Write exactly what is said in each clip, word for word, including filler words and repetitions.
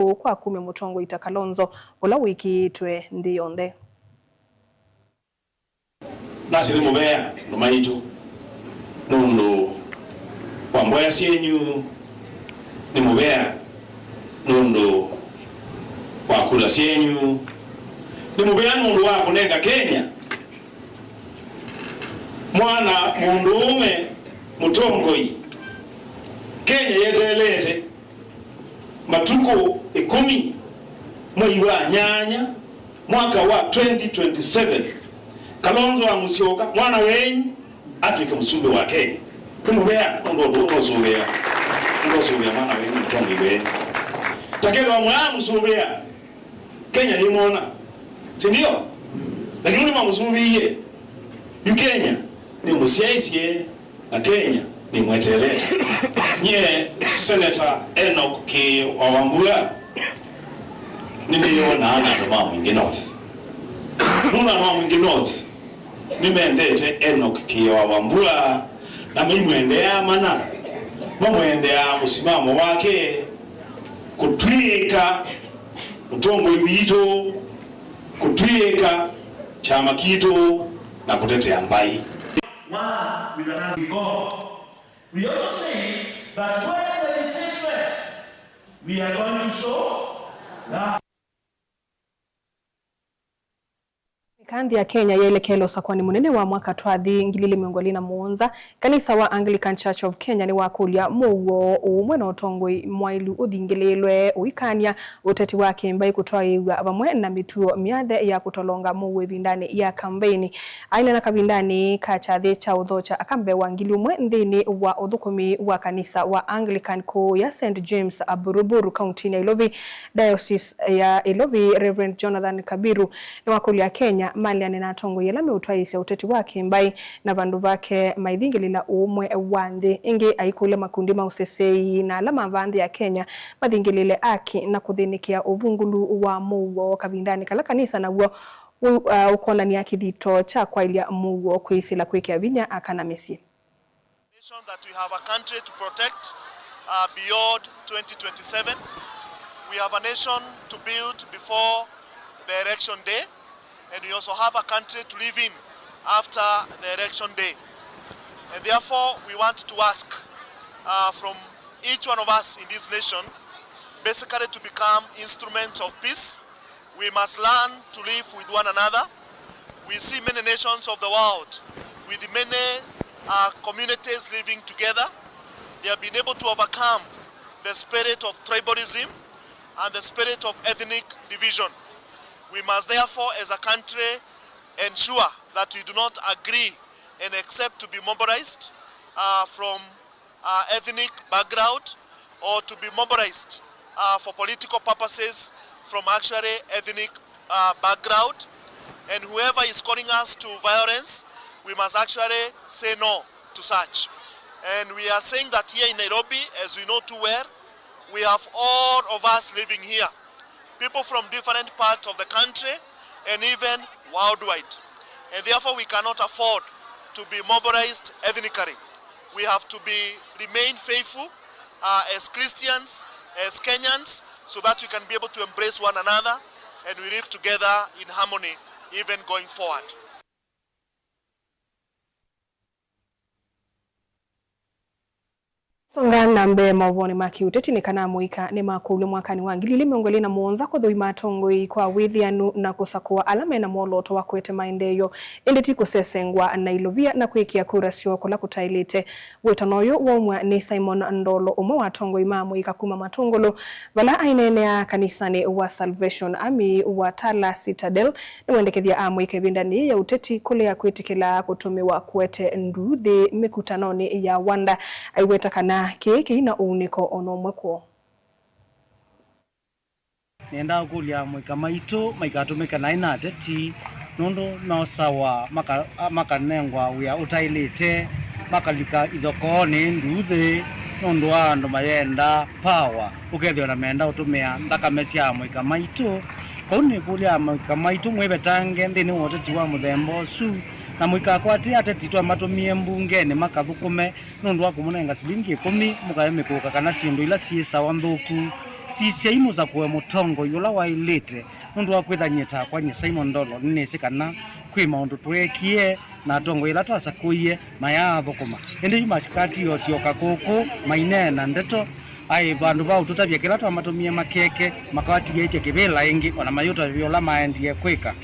kwa kumya mũtongoi ta Kalonzo, ũla wĩkĩĩtwe nthĩ yonthe. Nasi nĩ mũvea andũ maitũ nũndũ wa mboya syenyu, nĩ mũvea nũndũ wa kura syenyu, nĩ mũvea nũndũ wa kũnenga Kenya mwana mũndũũme mũtongoi. Kenya yeteelete matukũ ĩkũmi mwei wa nyanya mwaka wa twenty twenty-seven, Kalonzo wa Musyoka, mwana wenyu, atw'ĩke mũsumbĩ wa Kenya. Nĩ mũvea, nũndũ ũndũ ũsũvĩa, nũndũ ũsũvĩa mwana wenyu mũtongoi wenyu. Takethĩwa mwamũsũvĩa, Kenya yĩmwona, si ndio? Lakini nĩmamũsũvĩie. Yu Kenya nĩmũsyaĩsye, na Kenya nĩmweteelete. Nyie, Senator Enoch Kĩĩ wa Wambua, nĩnĩyonaa na andũ ma Mwingi North. Nũndũ andũ ma Mwingi North nĩmendete Enoch Kĩĩ wa Wambua, na maimwendeaa mana, mamwendeaa mũsimamo wake kũtw'ĩka mũtongoi witũ, kũtw'ĩka kyama kitũ, na kũtetea mbaĩ. One with another we go. We also say that where there is hatred, we are going to show love. Ĩka nthĩ ya Kenya yelekele ũsakũani mũnene wa mwaka twathi ngili ili mĩongo ĩlĩ na mũonza, kanisa wa Anglican Church of Kenya nĩwakũlya mũuo ũmwe na ũtongoi mwaĩlu ũthingĩlĩĩlwe ũikany'a ũteti wa kĩmbaĩ kũtwaĩĩw'a vamwe na mĩtuo myathe ya kũtolonga mũuo ĩvindanĩ ya kambeini. Aineena kavindanĩ ka kyathĩ kya ũthokya aka mbee wa ngili ũmwe nthĩnĩ wa ũthũkũmi wa kanisa wa Anglican kũũya Saint James Buruburu, kauntinĩ ya Ilovi, Diocese ya Ilovi, Reverend Jonathan Kabiru, nĩwakũlya Akenya maleane na atongoi ala meũtwaĩĩsya ũteti wa kĩmbaĩ na vandũ vake maithingĩlĩla ũũmwe wa nthĩ. Ĩngĩ aikũlya makundi ma ũseseei na ala mavaa nthĩ ya Kenya mathingĩlĩle aki na kũthĩnĩkĩa ũvungũlu wa mũuo kavindanĩ kala kanisa naw'o wĩ, uh, ũkonany'a kĩthito kya kwaĩlya mũuo kwĩsĩla kwĩkĩa vinya aka na mĩsyĩ. Nation that we have a country to protect, uh, beyond twenty twenty-seven. We have a nation to build before the election day, and we also have a country to live in after the election day. And therefore, we want to ask, uh, from each one of us in this nation, basically to become instruments of peace. We must learn to live with one another. We see many nations of the world with many, uh, communities living together. They have been able to overcome the spirit of tribalism and the spirit of ethnic division. We must therefore, as a country, ensure that we do not agree and accept to be mobilized, uh, from uh, ethnic background or to be mobilized, uh, for political purposes from actually ethnic, uh, background. And whoever is calling us to violence, we must actually say no to such. And we are saying that here in Nairobi, as we know too well, we have all of us living here, people from different parts of the country and even worldwide. And therefore, we cannot afford to be mobilized ethnically. We have to be, remain faithful, uh, as Christians, as Kenyans, so that we can be able to embrace one another and we live together in harmony, even going forward. Songa na mbee maũvoonĩ ma kĩũteti nĩ kana amũika nĩmakũlw'a mwakanĩ wa ngili ili mĩongo ĩlĩ na mũonza kũthũima atongoi kwa wĩthĩanu na kũsakũa ala mena mwolooto wa kũete maendeeo, ĩndĩ ti kũsesengwa na ilovia na kwĩkĩa kura syoo kũla kũtaĩlĩte. Wĩtano ũyũ waumw'a nĩ Simon Ndolo, ũmwe wa atongoi ma amũika kuma Matũngũlũ, vala aineenea kanisanĩ wa Salvation Army wa Tala Citadel. Nĩwendekethya amũika ĩvindanĩ yĩĩ ya ũteti kũlea kwĩtĩkĩla kũtũmĩwa kũete nduuthĩ mĩkutanonĩ ya wanda, aiweta kana kĩĩ kĩi na ũunĩko o na ũmwe kwoo. Nĩendaa kũlya amũika maitũ maikatũmĩke naĩ na ateti, nũndũ meosawa maka-, makanengwa wĩa ũtaĩlĩte, makalika ithokoonĩ nduuthĩ nũndũ wa andũ mayenda power, ũkethĩwa na menda ũtũmĩa nthakame sya amũika maitũ. Kwoou nĩkũlya amũika maitũ, mwĩvetange nthĩnĩ wa ũteti wa mũthemba ũsu, na mũikakwatĩe ateti twamatũmie mbungenĩ makathũkũme nũndũ wa kũmũnenga silingi ĩkũmi mũkae mĩkũka kana syĩndũ ila syĩ sawa nthũku. Sisyai mũsakũe mũtongoi ũla waĩlĩte, nũndũ wa kwĩtha nyie takwa, nyie Simon Ndolo, nĩnĩsĩ kana kwĩ maũndũ tweekie na atongoi ala twasakũie mayaathũkũma. Ĩndĩ yu makatiie ũsyoka kũkũ maineena ndeto, aĩ vandũ va ũtũtavya kĩla twamatũmie makeke, makatiĩtye kĩvĩla ĩngĩ, o na mayũtavya ũla maendie kwĩka.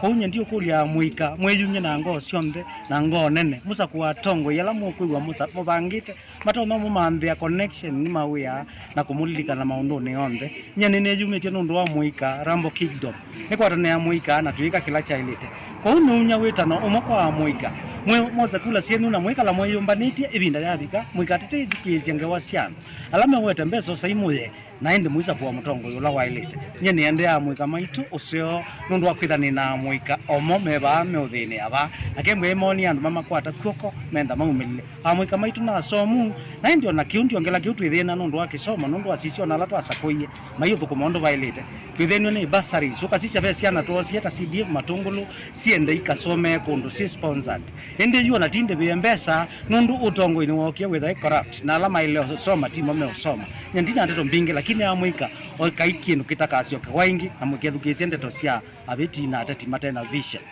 Kwoou nyie ndiũkũlya amũika mwĩyumye na ngoo syonthe na ngoo nene, mũsakũe atongoi ala mũkwĩw'a mũsa-, mũvangĩte, matonya mũmanthĩa connection nĩ mawĩa na kũmũlilikana maũndũnĩ onthe. Nyie nĩnĩyumĩtye nũndũ wa mũika Rambo Kingdom. Nĩkwatanĩa amũika na twĩĩka kĩla kyaĩlĩte. Kwoou nĩumya wĩtano ũmwe kwa amũika. Mwĩ mose kula syenyu na mwĩkala mwĩyũmbanĩtye, ĩvinda yavika, mũikatete ĩthukĩĩsye ngewa sya andũ ala mewete mbesa ũsai mũye. Na ĩndĩ mũisakũa mũtongoi ũla waĩlĩte. Nyie nĩendeaa amũika maitũ ũseo nũndũ wa kwĩtha nĩ na amũika omo me vaa meũthĩnĩa vaa. Na kembwa ĩmoonie andũ mamakwata kw'oko, mentha maumĩlĩle. Amũika maitũ na asomu, na ĩndĩ o na kĩu ndyongela kĩu twĩthĩna nũndũ wa kĩsomo, nũndũ wa sisya o na ala twasakũie maiũthũkũma ũndũ vaĩlĩte. Twĩthĩnw'e nĩ bursaries, ũkasisya ve syana twoosie ta C D F Matũngũlũ, siende ikasomee kũndũ syĩ sponsored. Ĩndĩ yu o na ti ndĩvĩe mbesa, nũndũ ũtongoi nĩwookie wĩtha wĩ corrupt, na ala maĩle ũsoma timo meũsoma. Nyie ndina ndeto mbingĩ, lakini amũika, o ekai kĩndũ kĩtakasyoke waingĩ, na mũkethukĩĩsye ndeto sya avĩti na ateti mate na vision.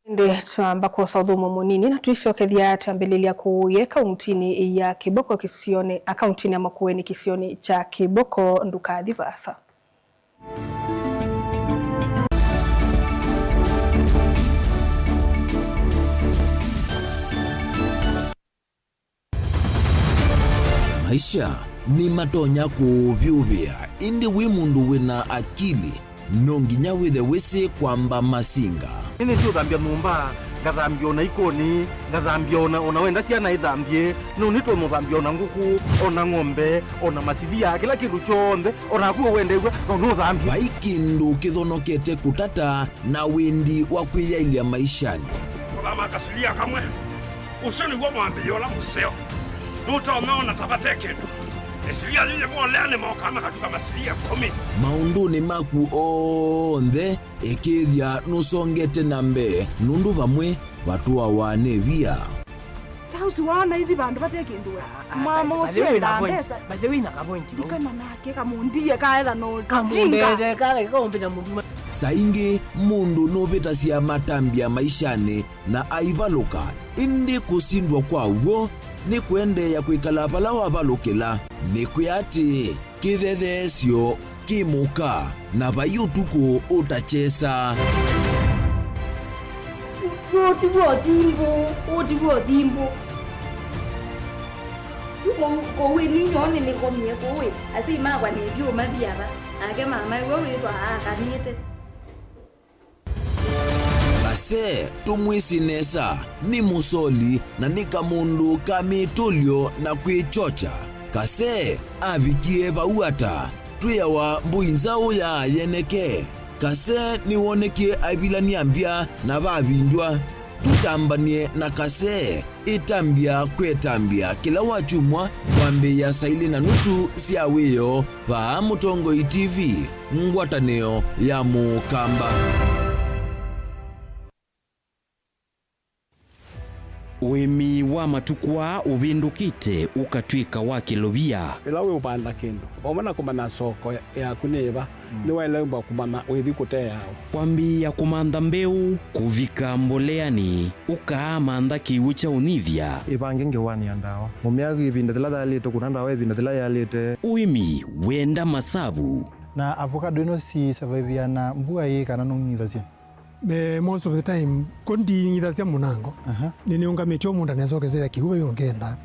Ĩndĩ twamba kwosa ũthũmũo mũnini na tũisyokethya twambĩlĩlya kũũye kauntinĩ ya Kĩboko kĩsionĩ, a, kauntinĩ ya Makueni kĩsionĩ kya Kĩboko. Ndũkathi vaasa. Maisha nĩmatonya kũũvyũvĩa, ĩndĩ wĩ mũndũ wĩ na akili, no nginya wĩthe wĩsĩ kwamba masinga. Nĩnĩsĩ ũthambya nyũmba, ngathambya o na ikoni, ngathambya o na, o na wenda syana ithambye, no nĩtũmũthambya o na ngũkũ, o na ng'ombe, o na masilia, kĩla kĩndũ kyonthe, o naku ũwendeew'a, no nũthambye. Vai kĩndũ kĩthonokete kũtata na wĩndi wa kwĩyaĩlya maishanĩ. Kũthama kasilia kamwe. Ũsu nĩw'o mwambĩĩo ũla mũseo. Nũtonya ona ta vate kĩndũ. Ĩsilia yĩyĩ volea nĩmokaa makatuka masilia ĩkũmi. Maũndũnĩ maku onthe, ĩkĩĩthya nũsongete na mbee, nũndũ vamwe vatũawa nĩ via. Ta ũsu waona ithi vandũ vate kĩndũ we. Ah, ah, mwama by the ũsu way, endaa na point, mbesa. By the way, na ka point. Ndikana nake kamũndie kaetha no kamũndete jinga. Kale kaũmbĩta mũndũ ma- Saa ingĩ mũndũ nũvĩtasya matambya maishanĩ na aivalũka, ĩndĩ kũsindwa kwa w'o nĩ kũendeea kwĩkala vala wavalũkĩla. Nĩkwĩa atĩĩ, kĩthetheesyo kĩ mũka, na vai ũtukũ ũtakyesa. Ũũ ti w'o thimbũ, ũũ ti w'o thimbũ. Kũu, kũu ĩ ninyoo nĩnĩkomie kũu ĩ, asyai makwa nĩtyo mathi ava, nake mama we wĩtwa aakanĩte. Kase, tũmwĩsĩ nesa, nĩ mũsoli na nĩ kamũndũ ka mĩtũlyo na kwĩkyokya. Kase avikie vau ata? Twĩawa mbũi nzaũ ya yeneke. Kase nĩwonekie aivilany'a mbya na vavindywa. Tũtambany'e na Kase. Ĩtambya kwetambya kĩla wakyumwa kwambĩĩa saa ilĩ na nusu sya wĩoo vaa Mũtongoi T V, ngwatanĩo ya Mũkamba. Ũĩmi wa matukũ aa ũvĩndũkĩte ũkatw'ĩka wa kĩlovia. Ĩla wĩũvanda kĩndũ, vamwe na kũmanya soko yaku nĩ ĩva, nĩwaĩle kũmanya ũithi kũteawa. Kwambĩĩa kũmantha mbeũ, kũvika mboleanĩ, ũkaamantha kĩw'ũ kya ũnyivya. Ĩvange ngewanĩa ndawa. Mũmea ĩvinda yĩla yaĩlĩte, kũna ndawa ĩvinda yĩla yaĩlĩte. Ũĩmi wenda masavu. Na avocado ĩno si survive na mbua ĩĩ kana nũng'ithasya? Eh, most of the time, ko nding'ithasya mũnango. Aha. Nĩnĩũngamĩtye o mũndũ anesokesea kĩw'ũ vau ũngenda.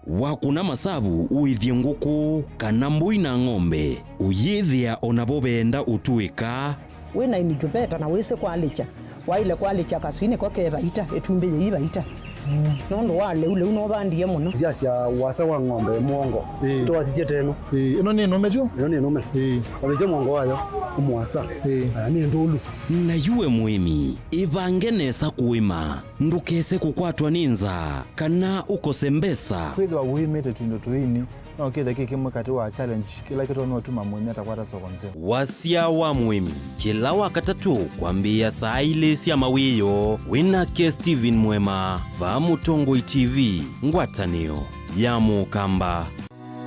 Wakũna masavu ũĩthye ngũkũ kana mbũi na ng'ombe, ũyĩthĩa o navo veenda ũtũĩka. Wĩ na incubator na wĩsĩ kwalĩkya, waĩle kwalĩkya kaswinĩ ko ke vaita, ĩtumbĩ yĩi vaita. Mm. Nũndũ wa lĩu, lĩu nũvandie mũno. Ndyasya wasa wa ng'ombe mwongo. Ĩĩ. Twasisye teno. Ĩĩ, ĩno nĩ nũme tyo? Ĩno nĩ nũme. Ĩĩ. Wavĩsya mwongo wayo, ũmwasa. Ĩĩ. Ah, nĩ ndũlu. Na yu we mũĩmi, ĩvange nesa kũĩma. Ndũkese kũkwatwa nĩ nzaa, kana ũkose mbesa. Kwĩthĩwa ũĩmĩte tũindo tũini, No kĩthwe kĩ kĩmwe katĩ wa challenge kĩla kĩtonya ũtuma mũĩmi atakwata soko nzeo. Wasya wa mũĩmi, kĩla Wakatatũ kwambĩĩa saa ilĩ sya mawĩoo, wĩ nake Steven Mwema, vaa Mũtongoi T V, ngwatanĩo ya Mũkamba.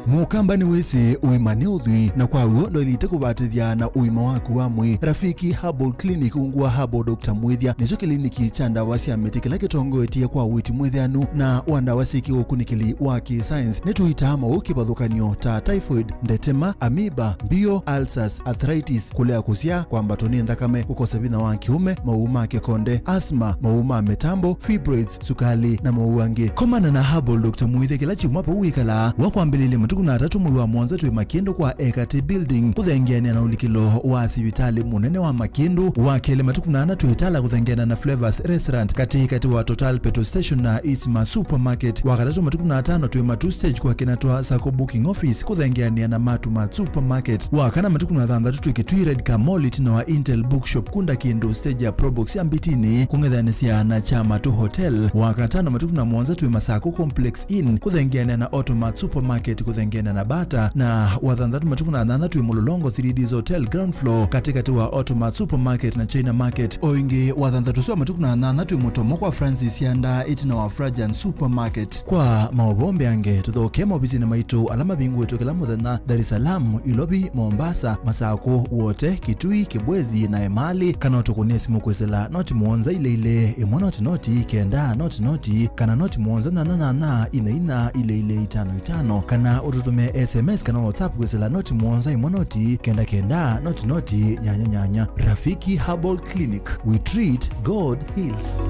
Mũkamba nĩwĩsĩ ũima nĩ ũthwii, na kwa w'o ndwaĩlĩte kũvatĩthya na ũima waku wa mwĩĩ. Rafiki Herbal Clinic ungu wa Herbal Doctor Mwĩthya nĩkyo kĩliniki kya ndawa sya mĩtĩ kĩla kĩtongoetye kwa ũiiti mwĩthĩanu na wa ndawa syĩ kĩũkunĩkĩli wa kĩ-science. Nĩtũitaa maũũ kĩvathũkany'o ta typhoid, ndetema, amoeba, mbio, ulcers, arthritis, kũlea kũsyaa, kwambatwa nĩ nthakame, kũkosa vinya wa kĩũme, maũũ ma kĩkonde, asthma, maũũ ma mĩtambo, fibroids, sukali, na maũũ angĩ. Komana na Herbal Doctor Mwĩthya kĩla kyumwa vau wĩkalaa, wa kwambĩlĩlya matukũ na atatũ mwei wa mũonza twĩ Makĩndũ kwa Ekatĩ Building, kũthengeanĩa na ũlikĩlo wa sivitalĩ mũnene wa Makĩndũ, wa kelĩ matukũ na ana twĩ Itala kũthengeana na Flavors Restaurant, katĩ katĩ wa Total Petrol Station na Isma Supermarket, wa katatũ matukũ na atano twĩ Matu Stage kwa Kinatwa Sacco Booking Office, kũthengeanĩa na Matu Mart Supermarket, wa kana matukũ na thanthatũ twĩ Kitui Red Car Mall ĩtina wa Intel Bookshop, kunda kĩndũ stage ya Probox ya Mbitini, kũng'ethanĩsya na Kyamatu Hotel, wa katano matukũ na mũonza twĩ Masako Complex Inn, kũthengeanĩa na Automat Supermarket, kũthengeanĩa na Bata, na wa thanthatũ matukũ na nyanya twĩ Mũlolongo three Ds Hotel ground floor, katĩ katĩ wa Automat Supermarket na China Market. O ĩngĩ, wa thanthatũ ũsu wa matukũ na nyanya twĩ Mũtomo kwa Francis Yanda, ĩtina wa Frajan Supermarket. Kwa maũvoo mbeange, tũthoke maovisinĩ maitũ ala mavingũĩtwe kĩla mũthenya, Dar es Salaam, Ilovi, Mombasa, Masako, Wote, Kitui, Kibwezi na Emali, kana ũtũkũnĩe simũ kwĩsĩla noti mũonza ilĩ ilĩ, ĩmwe noti noti, kenda noti noti, kana noti mũonza nyanya nyanya, ina ina, ilĩ ilĩ, itano itano, kana ũtũtũmĩe S M S kana WhatsApp kwĩsĩla noti mũonza ĩmwe noti, kenda kenda, noti noti, nyanya nyanya. Rafiki Herbal Clinic, we treat, God heals.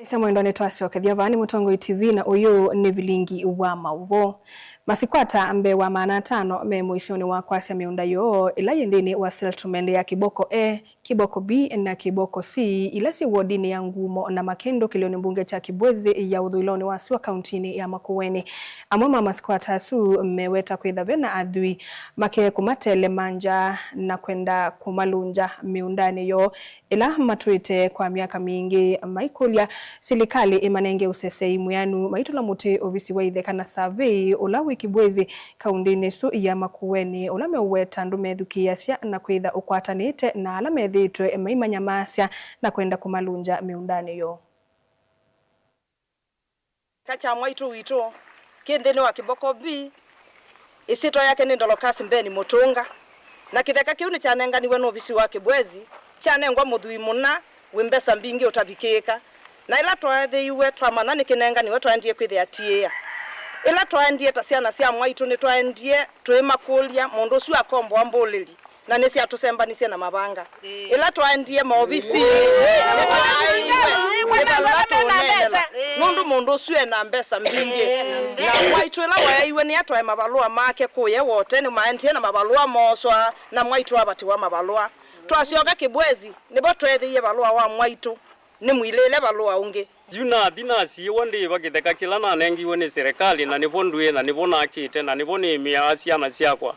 Ĩsya mwendwa, nĩtwasyokethya vaa nĩ Mũtongoi T V, na ũyũ nĩ vilingi wa maũvoo. Masikwata mbee wa maana atano me mũisyonĩ wa kwasya mĩũnda yoo ĩla yĩ nthĩnĩ wa settlement ya Kiboko A, Kiboko B na Kiboko C, ila syĩ wodinĩ ya Ngumo na Makĩndũ, kĩlĩonĩ mbunge kya Kibwezi ya ũthũĩlonĩ wa sua kauntinĩ ya Makueni. Amwe ma masikwata asu meweta kwĩtha ve na athwii make kũmatelemangya na kwenda kũmalũngya mĩũndanĩ yoo ĩla matũĩte kwa myaka mingĩ, maikũlya silikalĩ ĩmanenge ũsesei mwĩanu, maitũla mũtĩ ovisi wa itheka na survey ũla wĩ Kibwezi kaundĩnĩ ĩsu ya Makueni, ũla meũweta ndũmethukĩĩasya na kwĩtha ũkwatanĩte na ala methĩĩtwe maimanyamaasya na kwenda kũmalũngya mĩũndanĩ yoo. Kĩtheka kya mwaitũ witũ kĩ nthĩnĩ wa Kiboko B, ĩsyĩtwa yake nĩ Dorcas Mbeni Mũtũnga, na kĩtheka kĩu nĩkyanenganiwe nĩ ovisi wa Kibwezi, kyanengwa mũthwii mũna wĩ mbesa mbingĩ ũtavikĩĩka. Na ĩla twaethĩiwe twamanya nĩkĩnenganiwe, twaendie kwĩthĩa tiĩa. Ĩla twaendie ta syana sya mwaitũ, nĩtwaendie tũimakũlya mũndũ ũsu akomboa mbũlĩli, na nĩsyatũsembanisye na mavanga. Ĩĩ. Ĩla twaendie maovisinĩ, nĩtwathĩiwe nĩ vala tũũneenela, nũndũ mũndũ ũsu e na mbesa mbingĩ. Ĩĩ. Na mwaitũ ĩla waeiwe nĩatwae mavalũa make kũye Wote, nĩmaendie na mavalũa mooswa, na mwaitũ avatĩwa mavalũa. Twasyoka Kibwezi, nĩvo tweethĩie valũa wa mwaitũ nĩmwilĩĩle valũa ũngĩ. Yu nathi nasiĩĩwa ndĩĩva kĩtheka kĩla nanengiwe nĩ silikalĩ, na nĩvo ndwĩ, na nĩvo nakĩte, na nĩvo nĩĩmĩaa syana syakwa.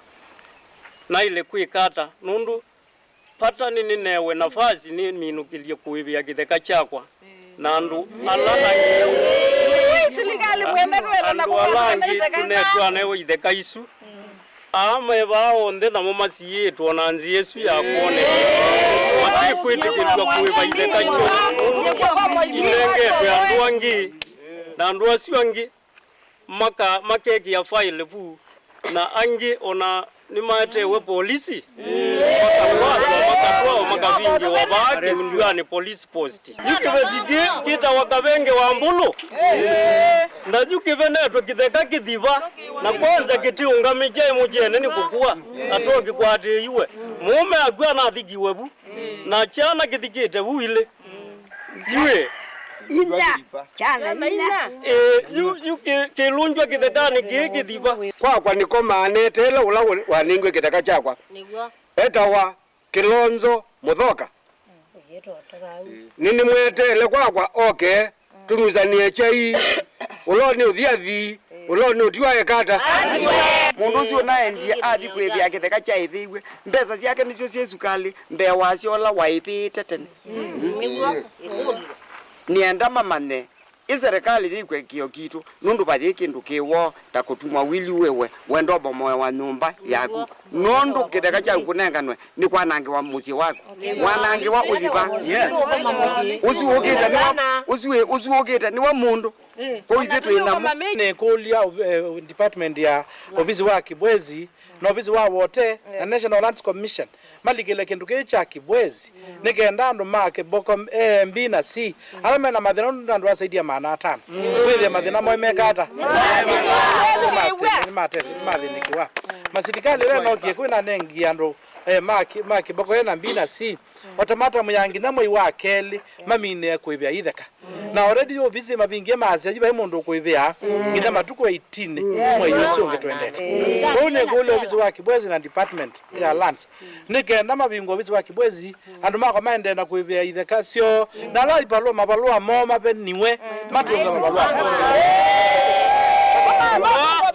Naĩle kwĩka ata? Nũndũ vata nĩ nĩnewe nafasi nĩminũkĩlye kũĩvĩa kĩtheka kyakwa na andũ ala angĩ. Andũ ala angĩ tũnetwanewe itheka isu. Aa me vaa onthe namo masiĩĩtwe o na nzĩa ĩsu ya kwoneka, matikwĩtĩkĩlw'a kũĩva itheka kyoo, inengetwe andũ angĩ, na andũ asu angĩ maka-, makekĩa faĩle vu, na angĩ o na nĩmaetewe polisi, makakwatwa, makatwawa, makavingĩwa vaa kĩunduanĩ police post. Yu kĩveti kĩ kĩtawa Kavenge wa Mbũlũ. Na yu kĩvenetwe kĩtheka kĩthiva, na kwanza kĩtiũngamĩkya ĩmũkyene nĩ kũkua, atoo kĩkwatĩĩiwe. Mũũme akw'a anathikiwe vu, na kyana kĩthikĩte vu ilĩ. Yu ĩ. Ina. Kyana ina. Ĩ, yu, yu kĩ-, kĩlũngywa kĩthekanĩ kĩĩ kĩthiva. Kwakwa nĩkomaa neteele ũla wanengiwe kĩtheka kyakwa. Nĩw'o. Etawa Kĩlonzo Mũthoka. Nĩnĩmweteele kwakwa oke, tũnusanĩe kyai, ũlonĩ ũthi athi, ũlonĩ ũtiwa ekata. Mũndũ ũsu ũnaendie athi kwĩvĩa kĩtheka kyaĩvĩiw'e, mbesa syake nĩsyo syĩ sukalĩ mbee wasyo ũla waĩvĩĩte tene. Nĩenda mamanye ĩ serikali yĩkw'e kĩo kitũ, nũndũ vayĩ kĩndũ kĩ woo ta kũtumwa wili wĩw'e, wenda ũbomoewa nyũmba yaku, nũndũ kĩtheka kyaku kũnenganwe nĩ kwanangĩwa mũsyĩ waku. Wanangĩwa ũthi va? Ũsu ũkĩte nĩwe, ũsu ĩ, ũsu ũkĩte nĩwe mũndũ. Kũu ithyĩ twĩ namo. Nĩkũlya, eh, department ya ovisi wa Kibwezi na ovisi wa Wote na National Lands Commission malikĩle kĩndũ kĩĩ kya Kibwezi, nĩ kenda andũ ma Kiboko A, B na C ala mena mathĩna, nũndũ andũ asaidia maana atano, wĩthĩe mathĩna moo meka ata? Nĩmate-, nĩmate-, nĩmathĩnĩkiwa. Masilikalĩ ve nokie kwĩna nengi andũ, eh, ma Ki-, ma Kiboko A na B na C, ultimatum ya nginya mwei wa kelĩ maminĩe kũĩvĩa itheka. Na already ovisi mavingie maasya yu vai mũndũ ũkũĩvĩa nginya matukũ eighteen mwei ũsu ũngĩ twendete. Kwoou nĩkũlya ovisi wa Kibwezi na department ya lands nĩ kenda mavingũe ovisi wa Kibwezi, andũ makwa maendee na kũĩvĩa itheka syoo, na ala ivalũa, mavalũa moo maveniwe, matũnge mavalũa moo.